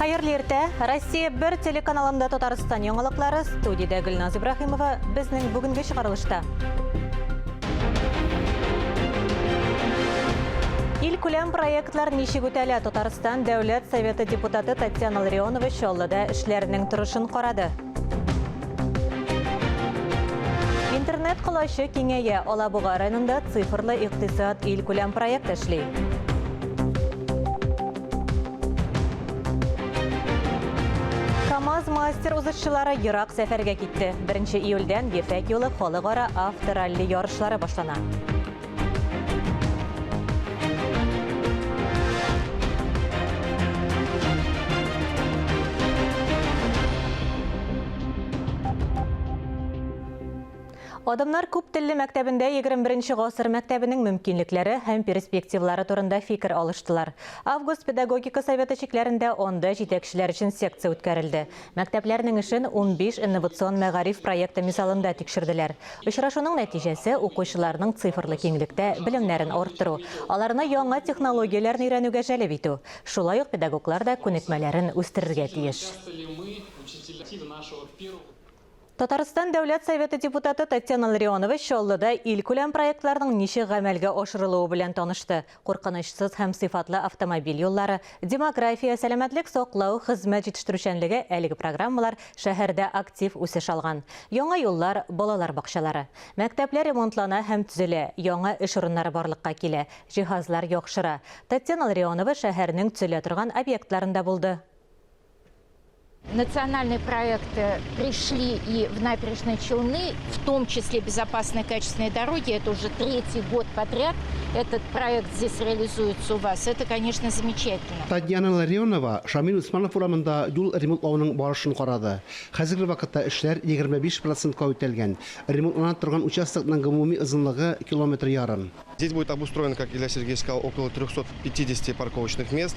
Хәерле иртә! Россия бер телеканалында Татарстан яңалыклары студиядә Гөлназ Ибраһимова безнең бүгенге чыгарылышта. Илкүләм проектлар ничек үтәлә? Татарстан Дәүләт Советы депутаты Татьяна Ларионова Чаллыда эшләрнең торышын карады. Интернет колачы киңәя. Алабуга районында цифрлы икътисад илкүләм проект эшли. КАМАЗ мастер узышчылары ерак сәфәргә китте. 1 июльдән Ефәк юлы халыкара авторалли ярышлары башлана. Адымнар күп телле мәктәбендә 21 гасыр мәктәбенең мөмкинлекләре һәм перспективлары турында фикер алыштылар. Август педагогика советы чикләрендә анда җитәкчеләр өчен секция үткәрелде. Мәктәпләрнең эшен 15 инновацион мәгариф проекты мисалында тикшерделәр. Очрашуның нәтиҗәсе, укучыларның цифрлы киңлектә белемнәрен арттыру, аларны яңа технологияләрне өйрәнүгә җәлеп итү. Шулай ук педагоглар да күнекмәләрен үстерергә тиеш. Татарстан Дәүләт Советы депутаты Татьяна Ларионова Чаллыда илкүләм проектларның ничек гамәлгә ашырылуы белән танышты. Куркынычсыз һәм сыйфатлы автомобиль юллары, демография, сәламәтлек саклау, хезмәт җитештерүчәнлеге әлеге программалар шәһәрдә актив үсеш алган. Яңа юллар, балалар бакчалары. Мәктәпләр ремонтлана һәм төзелә, яңа эш урыннары барлыкка килә, җиһазлар яхшыра. Татьяна Ларионова шәһәрнең төзелә торган объектларында булды. Национальные проекты пришли и в Набережные Челны, в том числе безопасные качественные дороги. Это уже третий год подряд этот проект здесь реализуется у вас. Это, конечно, замечательно. Татьяна Ларионова Шамил Усманов урамында юл ремонтлауның барышын карады. Хәзерге вакытта эшләр 25 процентка үтәлгән. Ремонтлана торган участокның гомуми озынлыгы километр ярым. Здесь будет обустроено, как Илья Сергеевич сказал, около 350 парковочных мест.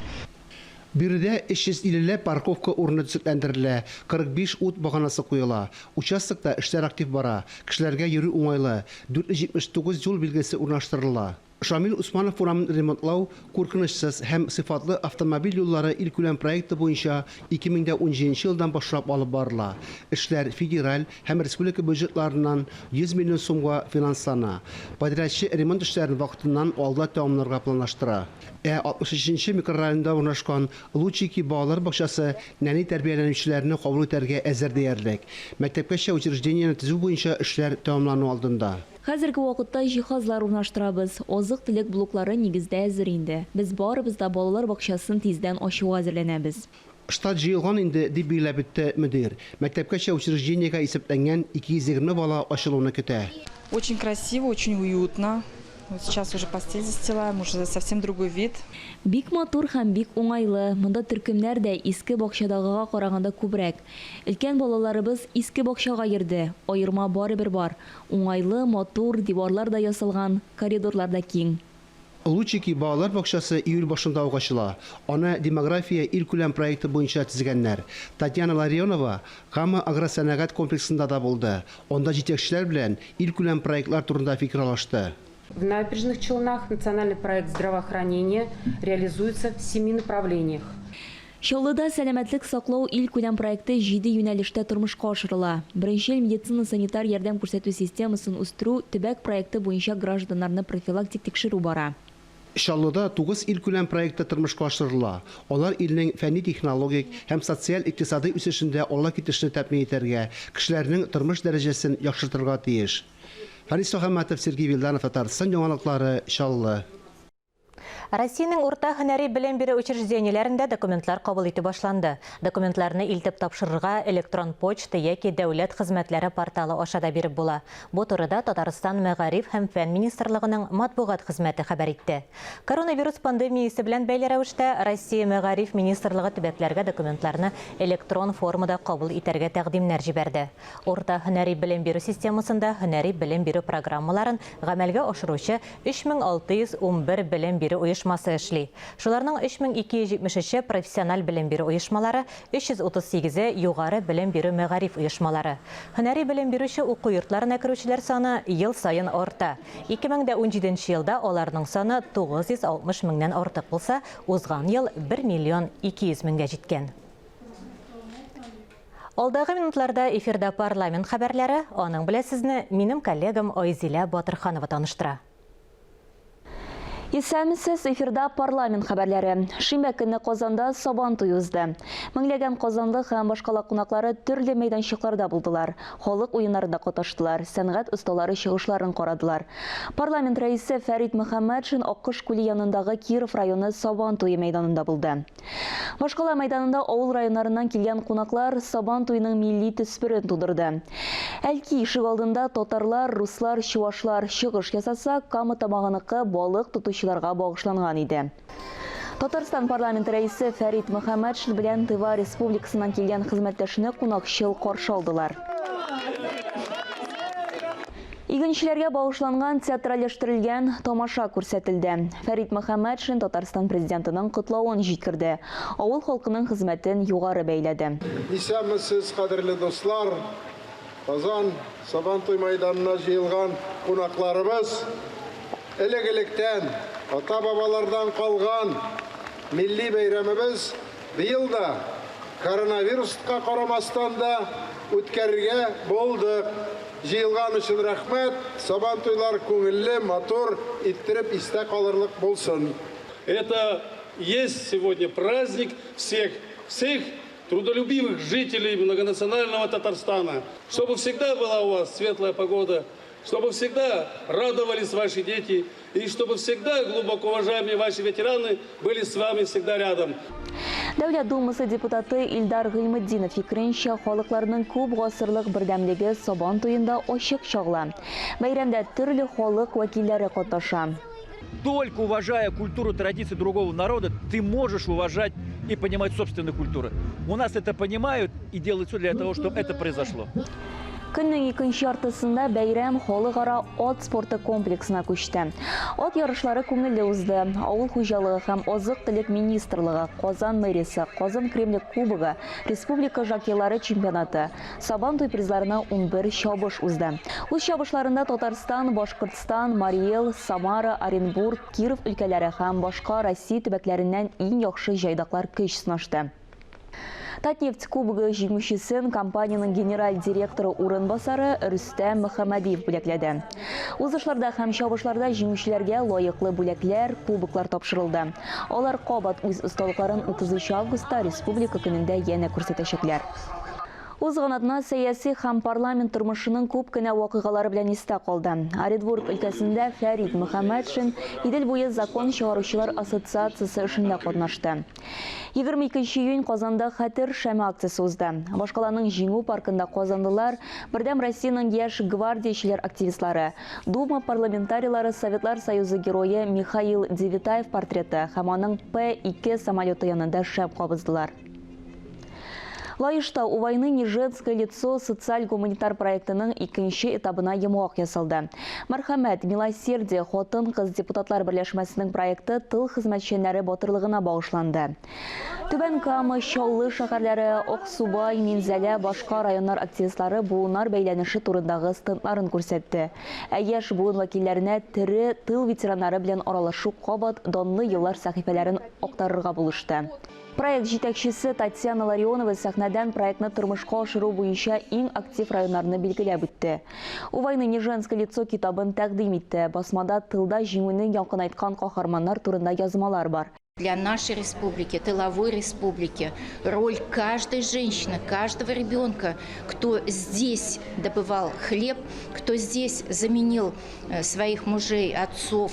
Биредә 350 ләп парковка урыны төзекләндерелә, 45 ут баганасы куела. Участокта эшләр актив бара, кешеләргә йөрү уңайлы, 479 юл билгесе урнаштырыла. Шамил Усманов урамын ремонтлау Куркынычсыз һәм сыйфатлы автомобиль юллары илкүләм проекты буенча 2017 елдан башлап алып барыла. Эшләр федераль һәм республика бюджетларыннан 100 миллион сумга финанслана. Подрядчы ремонт эшләрен вакытыннан алда тәмамларга планлаштыра. Ә 63 нче микрорайонда урнашкан Лучики балалар бакчасы нәни тәрбияләнүчеләрне кабул итәргә әзер диярлек. Мәктәпкәчә учреждениене төзү буенча эшләр тәмамлану алдында. Хәзерге вакытта җиһазлар урнаштырабыз. Азык-төлек блоклары нигездә әзер инде. Без барыбыз да балалар бакчасын тиздән ачуга әзерләнәбез. Штат җыелган инде, дип билгеләп үтте мөдир. Мәктәпкәчә учреждениегә исәпләнгән 220 бала ачылуны көтә. Очень красиво, очень уютно. Вот сейчас уже постель застилаем, уже совсем другой вид. Бик матур һәм бик уңайлы. Монда төркемнәр дә иске бакчадагыга караганда күбрәк. Өлкән балаларыбыз иске бакчага йөрде. Аерма барыбер бар. Уңайлы, матур, диварлар да ясалган, коридорлар да киң. Лучики балалар бакчасы июль башында ук ачыла. Аны Демография илкүләм проекты буенча төзегәннәр. Татьяна Ларионова Кама агросәнәгать комплексында да булды. Анда җитәкчеләр белән илкүләм проектлар турында фикер алышты. В Набережных Челнах национальный проект здравоохранения реализуется в семи направлениях. Чаллыда Сәламәтлек саклау илкүләм проекты җиде юнәлештә тормышка ашырыла. Беренчел медицина-санитар ярдәм күрсәтү системасын үстерү төбәк проекты буенча гражданнарны профилактик тикшерү бара. Чаллыда тугыз илкүләм проекты тормышка ашырыла. Алар илнең фәнни-технологик һәм социаль-икътисадый үсешендә алга китешне тәэмин итәргә, кешеләрнең тормыш дәрәҗәсен яхшыртырга тиеш. Фәнис Мөхәммәтов, Сергей Вилданов, Татарстан яңалыклары, Чаллы. Россиянең урта һөнәри белем бирү учреждениеләрендә документлар кабул итү башланды. Документларны илтеп тапшырырга электрон почта яки дәүләт хезмәтләре порталы аша да биреп була. Бу турыда Татарстан Мәгариф һәм фән министрлыгының матбугат хезмәте хәбәр итте. Коронавирус пандемиясе белән бәйле рәвештә Россия Мәгариф министрлыгы төбәкләргә документларны электрон формада кабул итәргә тәкъдимнәр җибәрде. Урта һөнәри белем бирү системасында һөнәри белем бирү программаларын гамәлгә ашыручы 3611 белем бирү оешмасы эшли. Шуларның 3273-е профессиональ белем бирү оешмалары, 338-е югары белем бирү мәгариф оешмалары. Һөнәри белем бирүче уку йортларына керүчеләр саны ел саен арта. 2017 нче елда аларның саны 960 меңнән артык булса, узган ел 1 миллион 200 меңгә җиткән. Алдагы минутларда эфирда парламент хәбәрләре, аның белән сезне минем коллегам Айзилә Батырханова таныштыра. Исәнмесез, эфирда парламент хәбәрләре. Шимбә көнне Казанда Сабан туе узды. Меңләгән казанлы һәм башкала кунаклары төрле мәйданчыкларда булдылар, халык уеннарында катнаштылар, сәнгать осталары чыгышларын карадылар. Парламент рәисе Фәрит Мөхәммәтшин Аккош күле янындагы Киров районы Сабан туе мәйданында булды. Башкала мәйданында авыл районнарыннан килгән кунаклар Сабан туеның милли төсмерен тудырды. Әлки ишегалдында татарлар, руслар, чувашлар чыгыш ясаса, Кама Тамагыныкы балык тотучыларга багышланган иде. Татарстан парламенты рәисе Фәрит Мөхәммәтшин белән Тыва Республикасыннан килгән хезмәттәшне кунакчыл каршы алдылар. Игенчеләргә багышланган театральләштерелгән тамаша күрсәтелде. Фәрит Мөхәммәтшин Татарстан Президентының котлавын җиткерде, авыл халкының хезмәтен югары бәяләде. Исәнмесез, кадерле дуслар! Казан Сабантуй мәйданына җыелган кунакларыбыз! Элек-электән, ата-бабалардан калган милли бәйрәмебез быел да, коронавируска карамастан да, үткәрергә булдык. Җыелган өчен рәхмәт, Сабантуйлар күңелле, матур иттереп истә калырлык булсын. Это есть сегодня праздник всех, всех трудолюбивых жителей многонационального Татарстана. Чтобы всегда была у вас светлая погода, чтобы всегда радовались ваши дети и чтобы всегда глубоко уважаемые ваши ветераны были с вами всегда рядом. Дәүләт Думасы депутаты Илдар Гыйльметдинов фикеренчә, халыкларның күп гасырлык бердәмлеге Сабан туенда ачык чагыла. Бәйрәмдә төрле халык вәкилләре катнаша. Только уважая культуру, традиции другого народа, ты можешь уважать и понимать собственную культуру. У нас это понимают и делают все для того, чтобы это произошло. Көннең икенче яртысында бәйрәм халыкара ат спорты комплексына күчте. Ат ярышлары күңелле узды. Авыл хуҗалыгы һәм азык-төлек министрлыгы, Казан мэриясе, Казан Кремле кубогы, республика жокейлары чемпионаты, Сабан туй призларына 11 чабыш узды. Үз чабышларында Татарстан, Башкортстан, Марий Эл, Самара, Оренбург, Киров өлкәләре һәм башка Россия төбәкләреннән иң яхшы җайдаклар көч сынашты. Татнефть кубогы җиңүчесен компаниянең генераль директоры урынбасары Рөстәм Мөхәммәдиев бүләкләде. Узышларда һәм чабышларда җиңүчеләргә лаеклы бүләкләр, кубоклар тапшырылды. Алар кабат үз осталыкларын 33 августта Республика көнендә янә күрсәтәчәкләр. Узган атна сәяси һәм парламент тормышының күп кенә вакыйгалары белән истә калды. Оренбург өлкәсендә Фәрит Мөхәммәтшин Идел буе закон чыгаручылар ассоциациясе эшендә катнашты. 22 июнь Казанда Хәтер шәме акциясе узды. Башкаланың Җиңү паркында казанлылар, Бердәм Россиянең яшь гвардиячеләр активистлары, Дума парламентарийлары Советлар Союзы Герое Михаил Девятаев портреты һәм аның П-2 самолеты янында шәм кабыздылар. Лаешта У войны не женское лицо социаль-гуманитар проектының икенче этабына йомгак ясалды. Мәрхәмәт, милосердие, хатын-кыз депутатлар берләшмәсенең проекты тыл хезмәтчәннәре батырлыгына багышланды. Түбән Кама, Чаллы шәһәрләре, Аксубай, Минзәлә, башка районнар активистлары буыннар бәйләнеше турындагы стендларын күрсәтте. Ә яшь буын вәкилләренә тере тыл ветераннары белән аралашу кабат данлы еллар сәхифәләрен актарырга булышты. Проект җитәкчесе Татьяна Ларионова сәхнәдән проектны тормышка ашыру буенча иң актив районнарны билгеләп үтте. У войны не женское лицо китабын тәкъдим итте. Басмада тылда җиңүне якынайткан каһарманнар турында язмалар бар. Для нашей республики, тыловой республики, роль каждой женщины, каждого ребенка, кто здесь добывал хлеб, кто здесь заменил э, своих мужей, отцов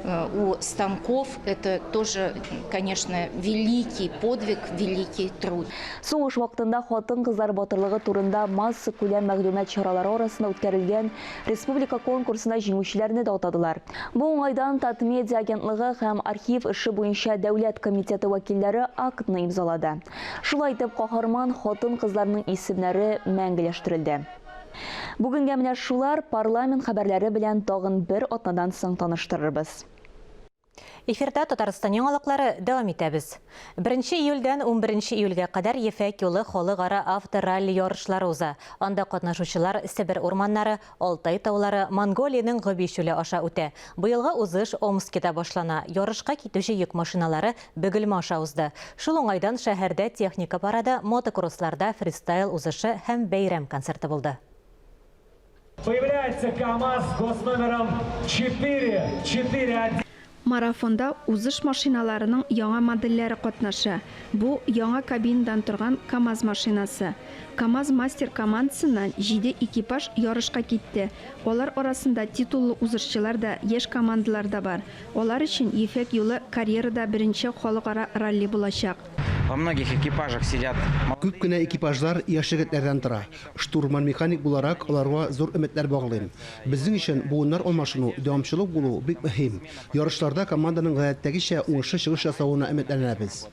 э, у станков, это тоже, конечно, великий подвиг, великий труд. Сугыш вакытында хатын-кызлар батырлыгы турында массакүләм мәгълүмат чаралары арасында үткәрелгән республика конкурсында җиңүчеләрне дә атадылар. Бу уңайдан Татмедиа агентлыгы һәм архив эше буенча дәүләт комитеты вәкилләре актны имзалады. Шулай итеп, каһарман хатын-кызларның исемнәре мәңгеләштерелде. Бүгенгә менә шулар, парламент хәбәрләре белән тагын бер атнадан соң таныштырырбыз. Эфирда Татарстан яңалыклары дәвам итәбез. 1 июльдән 11 июльгә кадәр Ефәк юлы халыкара авторалли ярышлары уза. Анда катнашучылар Себер урманнары, Алтай таулары, Монголиянең Гоби чүле аша үтә. Быелгы узыш Омскида башлана. Ярышка китүче йөк машиналары Бөгелмә аша узды. Шул уңайдан шәһәрдә техника парады, мотокроссларда фристайл узышы һәм бәйрәм концерты булды. Появляется КАМАЗ с госномером 4, 4, 1. Марафонда узыш машиналарының яңа модельләре катнаша. Бу, яңа кабинадан торган КАМАЗ машинасы. КАМАЗ-мастер командасыннан җиде экипаж ярышка китте. Алар арасында титуллы узышчылар да, яшь командалар да бар. Алар өчен Ефәк юлы карьерада беренче халыкара ралли булачак. Во многих экипажах сидят. Күп кенә экипажлар яшь егетләрдән тора. Штурман-механик буларак, аларга зур өметләр баглыйм. Безнең өчен буыннар алмашыну, дәвамчылык булу бик мөһим. Ярышларда команданың гадәттәгечә уңышлы чыгыш ясавына өметләнәбез.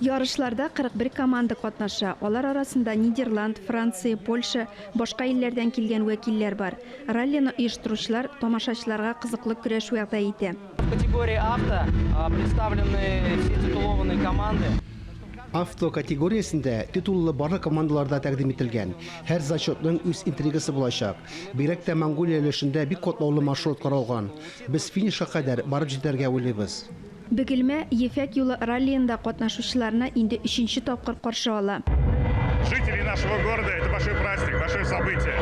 Ярышларда 41 команда катнаша, алар арасында Нидерланд, Франция, Польша, башка илләрдән килгән вәкилләр бар. Раллины оештыручылар тамашачыларга кызыклы көрәш вәгъдә итә. В категории авто представлены все титулованные команды. Авто категориясендә титуллы барлык командалар да тәкъдим ителгән. Һәр зачетның үз интригасы булачак. Бигрәк тә Монголия өлешендә бик катлаулы маршрут каралган. Без финишка кадәр барып җитәргә уйлыйбыз. Бөгелмә Ефәк юлы раллиенда катнашучыларны инде өченче тапкыр каршы ала. Жители нашего города, это большой праздник, большое событие.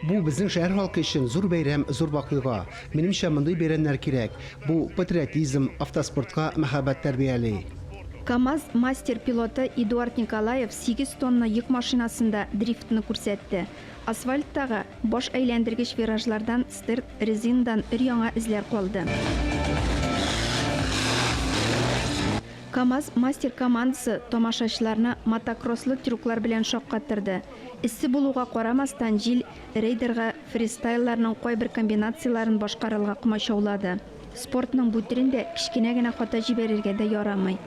Бу безнең шәһәр халкы өчен зур бәйрәм, зур вакыйга. Минемчә, мондый бәйрәмнәр кирәк. Бу патриотизм, автоспортка мәхәббәт тәрбияли. КАМАЗ мастер-пилоты Эдуард Николаев сигез тонна йөк машинасында дрифтны күрсәтте. Асфальттагы баш әйләндергеч виражлардан стерт резинадан өр-яңа эзләр калды. КАМАЗ мастер командасы тамашачыларны мотокросслы трюклар белән шаккатырды. Эссе булуга карамастан, җил рейдерга фристайлларның кайбер комбинацияләрен башкарырга комачаулады. Спортның бу төрендә кечкенә генә хата җибәрергә дә ярамый.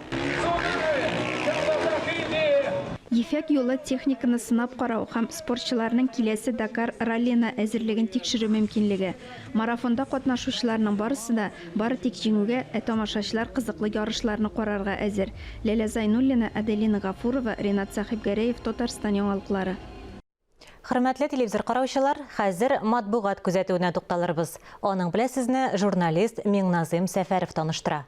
Ефәк юлы техниканы сынап карау һәм спортчыларның киләсе Дакар раллиена әзерлеген тикшерү мөмкинлеге. Марафонда катнашучыларның барысы да бары тик җиңүгә, ә тамашачылар кызыклы ярышларны карарга әзер. Ләлә Зайнуллина, Аделина Гафурова, Ринат Сәхибгәрәев, Татарстан яңалыклары. Хөрмәтле телевизор караучылар, хәзер матбугат күзәтүенә тукталырбыз. Аның белән сезне журналист Миңназыйм Сәфәров таныштыра.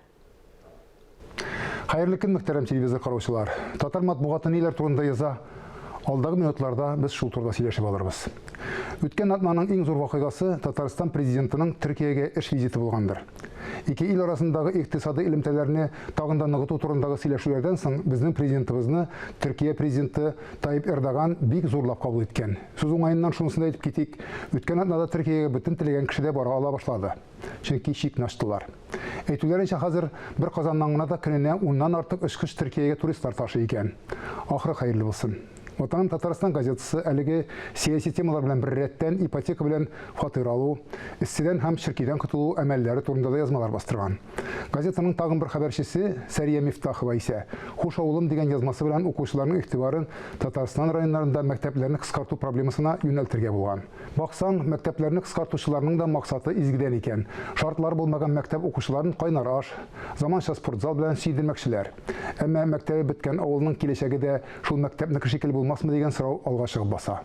Хәерле көн, мөхтәрәм телевизор караучылар. Татар матбугаты ниләр турында яза? Алдагы минутларда без шул турыда сөйләшеп алырбыз. Үткән атнаның иң зур вакыйгасы Татарстан президентының Төркиягә эш визиты булгандыр. Ике ил арасындагы икътисадый элемтәләрне тагын да ныгыту турындагы сөйләшүләрдән соң безнең президентыбызны Төркия президенты Тайип Эрдоган бик зурлап кабул иткән. Сүз уңаеннан шунысын да әйтеп китик, үткән атнада Төркиягә бөтен теләгән кеше дә бара ала башлады. Чөнки чикне ачтылар. Әйтүләренчә, хәзер бер Казаннан гына да көненә уннан артык очкыч Төркиягә туристлар ташый икән. Ахыры хәерле булсын. Ватаным Татарстан газетасы әлеге сәяси темалар белән беррәттән ипотека белән фатир алу, эсседән һәм черкидән котылу әмәлләре турында да язмалар бастырган. Газетаның тагын бер хәбәрчесе Сәрия Мифтахова исә Хуш авылым дигән язмасы белән укучыларның игътибарын Татарстан районнарында мәктәпләрне кыскарту проблемасына юнәлтергә булган. Баксаң, мәктәпләрне кыскартучыларның да максаты изгедән икән. Шартлары булмаган мәктәп укучыларын кайнар аш, заманча спортзал белән сөендермәкчеләр. Әмма мәктәбе беткән авылның киләчәге дә шул мәктәпнеке шикелле булмасмы дигән сорау алга чыгып баса.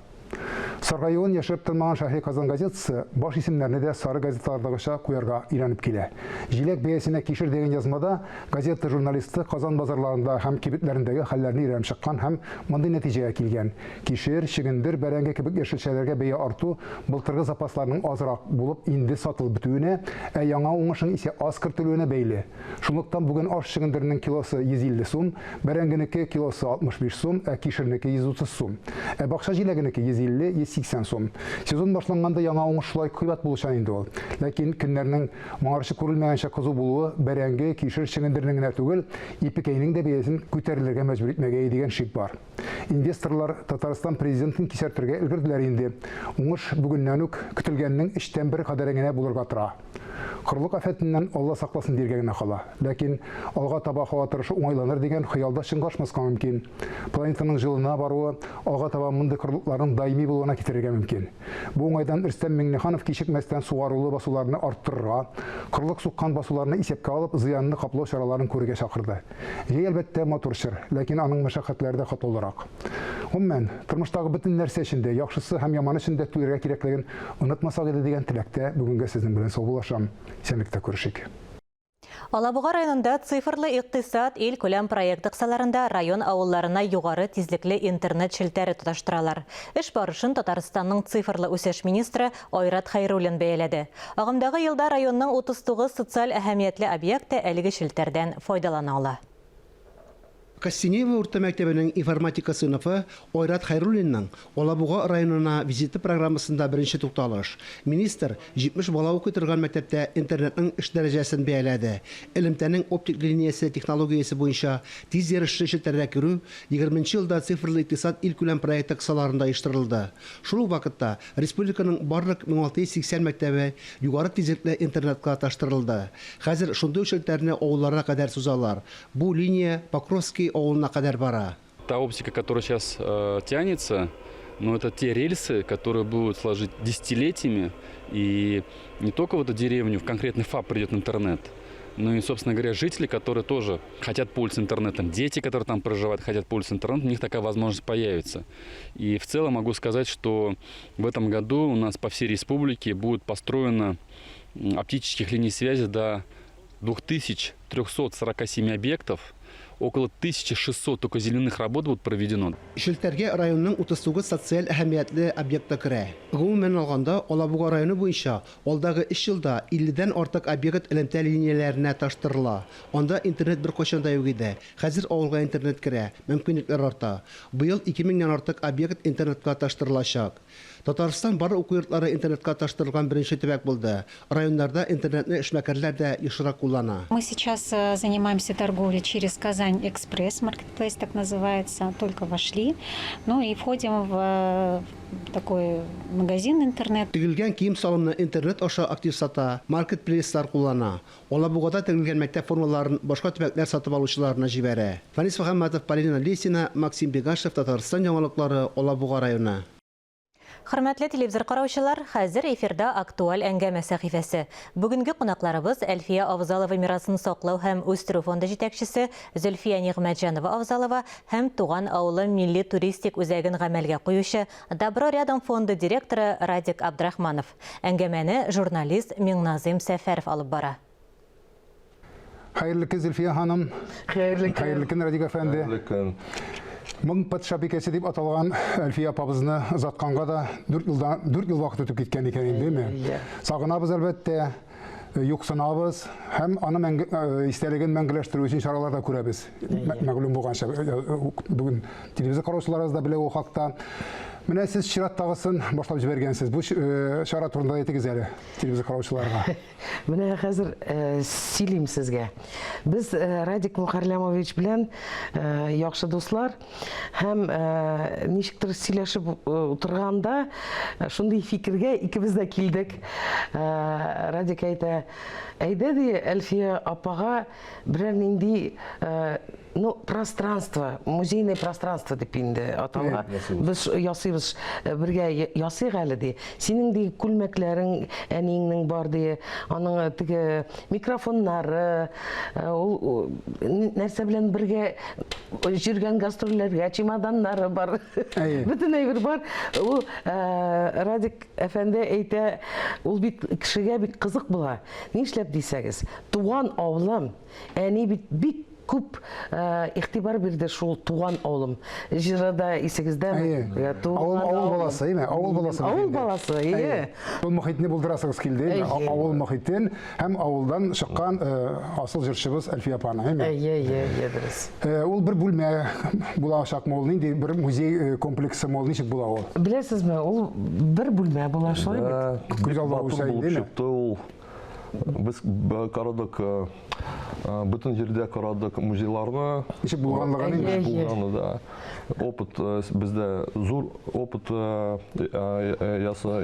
Саргаюын яшереп тормаган Шәһри Казан газетасы баш исемнәрне дә сары газеталардагыча куярга өйрәнеп килә. Җиләк бәясенә кишер дигән язмада газета журналисты Казан базарларында һәм кибетләрендәге хәлләрне өйрәнеп чыккан һәм мондый нәтиҗәгә килгән, кишер, чөгендер, бәрәңге кебек яшелчәләргә бәя арту былтыргы запасларның азрак булып инде сатылып бетүенә, ә яңа уңышның исә аз кертелүенә бәйле. Шунлыктан бүген аш чөгендеренең килосы 150 сум, бәрәңгенеке килосы 65 сум, ә кишернеке 130 сум. Ә бакча җиләгенеке 150, 180 сум. Сезон башланганда яңа уңыш шулай кыйбат булучан инде ул. Ләкин көннәрнең моңарчы күрелмәгәнчә кызу булуы бәрәңге, кишер, чөгендернең генә түгел, ипекәйнең дә бәясен күтәрелергә мәҗбүр итмәгәе дигән шик бар. Инвесторлар Татарстан президентын кисәртергә өлгерделәр инде. Уңыш бүгеннән үк көтелгәннең өчтән бер кадәре генә булырга тора. Корылык афәтеннән Алла сакласын дияргә генә кала. Ләкин алга таба һава торышы уңайланыр дигән хыял да чынга ашмаска мөмкин. Планетаның җылына баруы алга таба мондый корылыкларның даими булуына китерергә мөмкин. Бу уңайдан Рөстәм Миңнеханов кичекмәстән сугарулы басуларны арттырырга, корылык суккан басуларны исәпкә алып, зыянны каплау чараларын күрергә чакырды. Җәй, әлбәттә, матур чор, ләкин аның мәшәкатьләре дә катлаулырак. Гомумән, тормыштагы бөтен нәрсә өчен дә, яхшысы һәм яманы өчен дә түләргә кирәклеген онытмасак иде дигән теләктә бүгенгә сезнең белән саубуллашам. Исәнлектә күрешик. Алабуга районында Цифрлы икътисад илкүләм проекты кысаларында район авылларына югары тизлекле интернет челтәре тоташтыралар. Эш барышын Татарстанның цифрлы үсеш министры Айрат Хәйруллин бәяләде. Агымдагы елда районның 39 социаль әһәмиятле объекты әлеге челтәрдән файдалана ала. Костенеево урта мәктәбенең информатика сыйныфы Айрат Хәйруллинның Алабуга районына визиты программасында беренче тукталыш. Министр 70 бала укый торган мәктәптә интернетның эш дәрәҗәсен бәяләде. Элемтәнең оптик линиясе технологиясе буенча тиз йөрешле челтәргә керү егерменче елда Цифрлы икътисад илкүләм проекты кысаларында оештырылды. Шул ук вакытта республиканың барлык 1680 мәктәбе югары тизлекле интернетка таштырылды. Хәзер шундый ук челтәрне авылларга кадәр сузалар. Бу линия Покровский авылына кадәр бара. Та оптика, которая сейчас э, тянется, но это те рельсы, которые будут сложить десятилетиями. И не только в эту деревню, в конкретный ФАП придет интернет, но и, собственно говоря, жители, которые тоже хотят пользоваться интернетом, дети, которые там проживают, хотят пользоваться интернетом, у них такая возможность появится. И в целом могу сказать, что в этом году у нас по всей республике будет построено оптических линий связи до 2347 объектов, около 1600 только земляных работ будут проведено. Челтәргә районның 39 социаль әһәмиятле объекты керә. Гомумән алганда, Алабуга районы буенча алдагы өч елда 50 дән артык объект элемтә линияләренә таштырыла. Анда интернет беркайчан да юк иде. Хәзер авылга интернет керә, мөмкинлекләр арта. Быел 2 меңнән артык объект интернетка таштырылачак. Татарстан барлык уку йортлары интернетка тоташтырылган беренче төбәк булды. Районнарда интернетны эшмәкәрләр дә ешрак куллана. Мы сейчас э, занимаемся торговлей через Казань Экспресс, маркетплейс так называется, только вошли. Ну и входим в э, такой магазин интернет. Тегелгән кием-салымны интернет аша актив сата, маркетплейслар куллана. Алабугада тегелгән мәктәп формаларын башка төбәкләр сатып алучыларына җибәрә. Фәнис Мөхәммәтов, Полина Лесина, Максим Бегашев, Татарстан яңалыклары, Алабуга районы. Хөрмәтле телевизор караучылар, хәзер эфирда актуаль әңгәмә сәхифәсе. Бүгенге кунакларыбыз Әлфия Авзалова мирасын саклау һәм үстерү фонды җитәкчесе Зөлфия Нигъмәтҗанова Авзалова һәм Туган авылы милли туристик үзәген гамәлгә куючы Добро рядом фонды директоры Радик Абдрахманов. Әңгәмәне журналист Миңназыйм Сәфәров алып бара. Хәерле көн, Зөлфия ханым. Хәерле көн. Хәерле көн, Радик әфәнде. Хәерле көн. Моң патшабикәсе дип аталган Әлфия апабызны озатканга да 4 елдан 4 ел вакыт үтеп киткән икән инде, әйеме? Сагынабыз әлбәттә, юксынабыз һәм аны мәңге, истәлеген мәңгеләштерү өчен чаралар да күрәбез. Мәгълүм булганча, бүген телевизор караучыларыбыз да белә ул хакта. Менә сез чираттагысын башлап җибәргәнсез. Бу чара турында әйтегез әле телевизор караучыларга. Менә хәзер э, сөйлим сезгә. Без э, Радик Мухарлямович белән э, яхшы дуслар һәм э, ничектер сөйләшеп э, утырганда э, шундый фикергә икебез дә килдек. Э, Радик әйтә, әйдә ди Әлфия апага берәр нинди э, Ну, пространство, музейное пространство дип инде атала. Без ясыйбыз, э, бергә ясыйк әле ди. Синең ди күлмәкләрең әниеңнең бар ди. Аның э, теге микрофоннары, э, ул нәрсә белән бергә йөргән гастрольләргә чемоданнары бар. Бөтен әйбер бар. Ул Радик әфәнде әйтә, ул бит кешегә бик кызык була. Нишләп дисәгез, туган авылым, әни бит бик Күп игътибар бирде шул Туган авылым җыры да исегездәме? Әйе. Авыл, авыл баласы, әйеме? Авыл баласы. Авыл баласы, әйе. Ул мохитне булдырасыгыз килде, әйеме? Авыл мохитен һәм авылдан чыккан асыл җырчыбыз Әлфия апаны, әйеме? Әйе, әйе, әйе, дөрес. Ул бер бүлмә булачакмы ул, нинди бер музей комплексымы ул, ничек була ул? Беләсезме, ул бер бүлмә була, шулай бит? Күз алдына Матур булып чыкты ул. Без карадык, бөтен җирдә карадык музейларны. Ничек булганлыгын инде. Булганы да. Опыт бездә зур опыт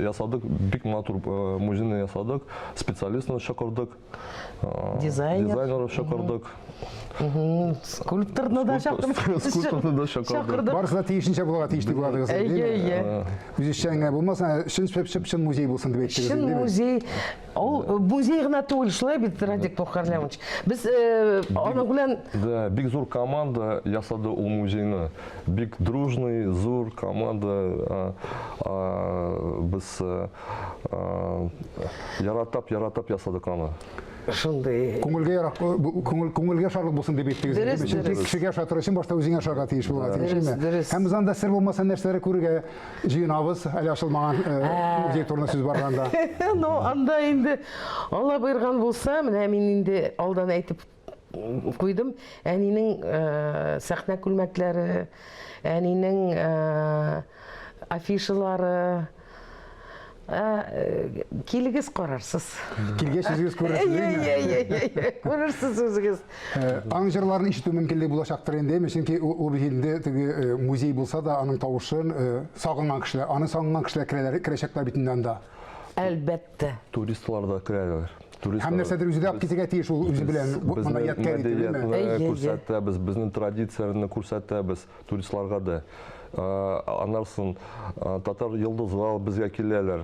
ясадык, бик матур музейны ясадык, специалистны чакырдык. Дизайнер. Дизайнер чакырдык. Скульпторны да чакырдык. Скульпторны да чакырдык. Барысы да тиешенчә булырга тиеш дип уйладыгыз. Әйе, әйе. Үзешчән генә булмасын, чын чын чын музей булсын дип әйттегез. Чын музей. Ул э, музей гына түгел, шулай бит, Радик Мухарлямович. Без э, аның белән Да, бик зур команда ясады ул музейны. Бик дружный, зур команда. Без э, яратап, яратап ясадык аны. Шундый. Күңелгә ярак, күңел күңелгә шарлык булсын дип әйттегез. Дөрес, Чөнки кешегә ошатыр өчен башта үзеңә ошарга тиеш булырга тиеш. Дөрес, дөрес. Һәм без анда сер булмаса нәрсәләр күрергә җыенабыз, әле ачылмаган музей турында сүз барганда. Ну, анда инде Алла боерган булса, менә мин инде алдан әйтеп куйдым, әнинең сәхнә күлмәкләре, әнинең афишалары, килегез карарсыз. Килгәч үзегез күрерсез. Әйе, әйе, әйе, күрерсез үзегез. Аның җырларын ишетү мөмкинлеге булачактыр инде, әйме? Чөнки ул бит инде теге музей булса да, аның тавышын сагынган кешеләр, аны сагынган кешеләр керәләр, керәчәкләр бит инде анда. Әлбәттә. Туристлар да керәләр. Туристлар. Һәм нәрсәдер үзе дә алып китергә тиеш ул үзе белән, монда ядкәр итеп, әйеме? Күрсәтәбез, безнең традицияләрне күрсәтәбез туристларга да. Аннан соң татар йолдызлар безгә киләләр.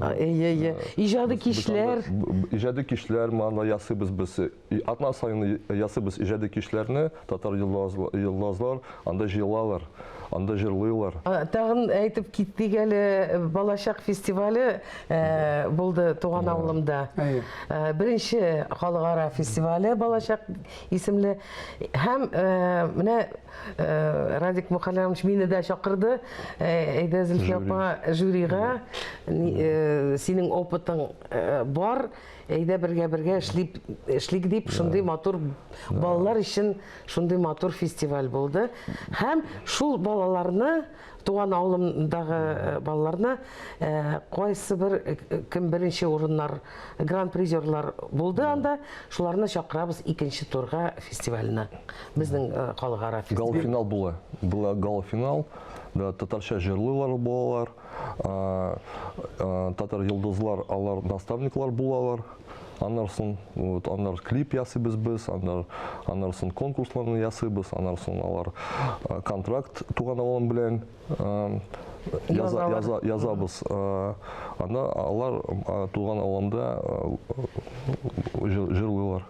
Әйе, әйе. Иҗади кичләр. Иҗади кичләр монда ясыйбыз без. Атна саен ясыйбыз иҗади кичләрне, татар йолдызлар анда җыелалар, анда җырлыйлар. Тагын әйтеп китик әле, Балачак фестивале булды туган авылымда. Беренче халыкара фестивале Балачак исемле. Һәм менә Радик Мухалямович мине дә чакырды. Әйдә, Зөлфия апа, жюрига. Синең опытың бар. Әйдә бергә-бергә эшлик, эшлик дип, шундый матур балалар өчен шундый матур фестиваль булды. Һәм шул балаларны, туган авылымдагы э, балаларны э, кайсы бер э, кем беренче урыннар, гран-призерлар булды анда, шуларны чакырабыз икенче турга фестиваленә. Безнең халыкара фестиваль. Гала-финал була. Була гала-финал. Да, татарча җырлыйлар балалар. Татар йолдызлар, алар наставниклар булалар. Аннан соң, вот, аннан клип ясыйбыз без, аннан, аннан соң конкурсларны ясыйбыз, аннан соң алар контракт туган авылым белән яза, яза, язабыз. Анда алар туган авылымда җырлыйлар.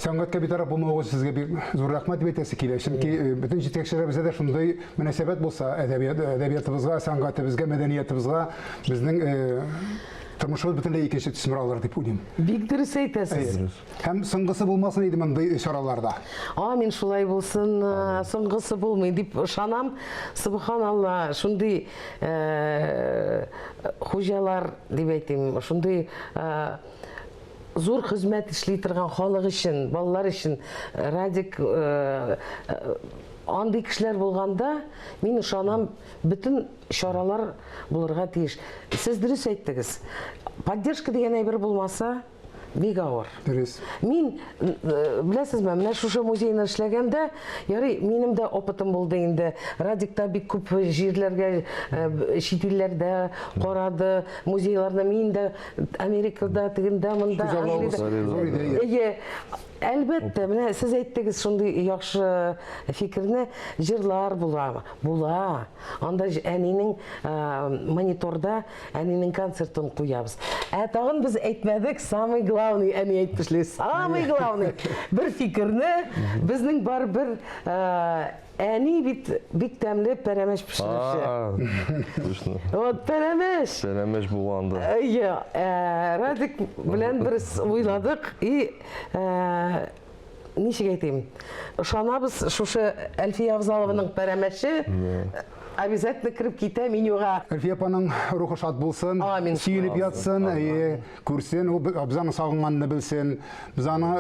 Сәнгатькә битараф булмавыгыз сезгә бик зур рәхмәт дип әйтәсе килә. Чөнки э, бөтен җитәкчеләребездә дә шундый мөнәсәбәт булса, әдәбият, әдәбиятыбызга, сәнгатебезгә, мәдәниятыбызга безнең э, тормышыбыз бөтенләй икенче төсмер алыр дип уйлыйм. Бик дөрес әйтәсез. Һәм соңгысы булмасын иде мондый чараларда. Амин, шулай булсын, э, соңгысы булмый дип ышанам. Субханалла, шундый э, хуҗалар дип әйтим, шундый э, зур хезмәт эшли торган халык өчен, балалар өчен Радик э, э, андый кешеләр булганда, мин ышанам, бөтен чаралар булырга тиеш. Сез дөрес әйттегез. Поддержка дигән әйбер булмаса, бик авыр. Дөрес. Мин, э, беләсезме, менә шушы музейны эшләгәндә, ярый, минем дә опытым булды инде. Радик та бик күп җирләргә, чит илләрдә карады, музейларны. Мин дә Америкада, тегендә, монда, Англиядә. Әйе, әлбәттә, менә сез әйттегез шундый яхшы фикерне, җырлар була, була. Анда әнинең мониторда әнинең концертын куябыз. Ә тагын без әйтмәдек, самый главный, әни әйтмешли, самый главный бер фикерне безнең бар бер Әни бит бик тәмле пәрәмәч пешерүче. Точно. Вот пәрәмәч. Пәрәмәч була анда. Әйе, Радик белән бер уйладык и ничек әйтим, ышанабыз, шушы Әлфия Авзалованың пәрәмәче обязательно кереп китә менюга. Әлфия апаның рухы шат булсын, сөенеп ятсын, әйе, күрсен, ул без аны сагынганны белсен, без аны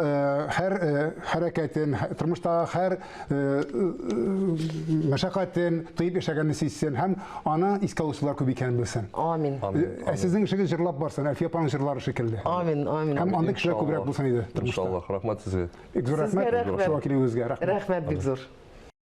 һәр хәрәкәтен, тормыштагы һәр мәшәкатен тоеп яшәгәнне сизсен һәм аны искә алучылар күп икәнен белсен. Амин. Ә сезнең эшегез җырлап барсын, Әлфия апаның җырлары шикелле. Амин, амин. Һәм андый кешеләр күбрәк булсын иде тормышта. Иншаллаһ, рәхмәт сезгә. Бик зур рәхмәт. Сезгә рәхмәт. Шуңа килүегезгә рәхмәт. Рәхмәт бик зур.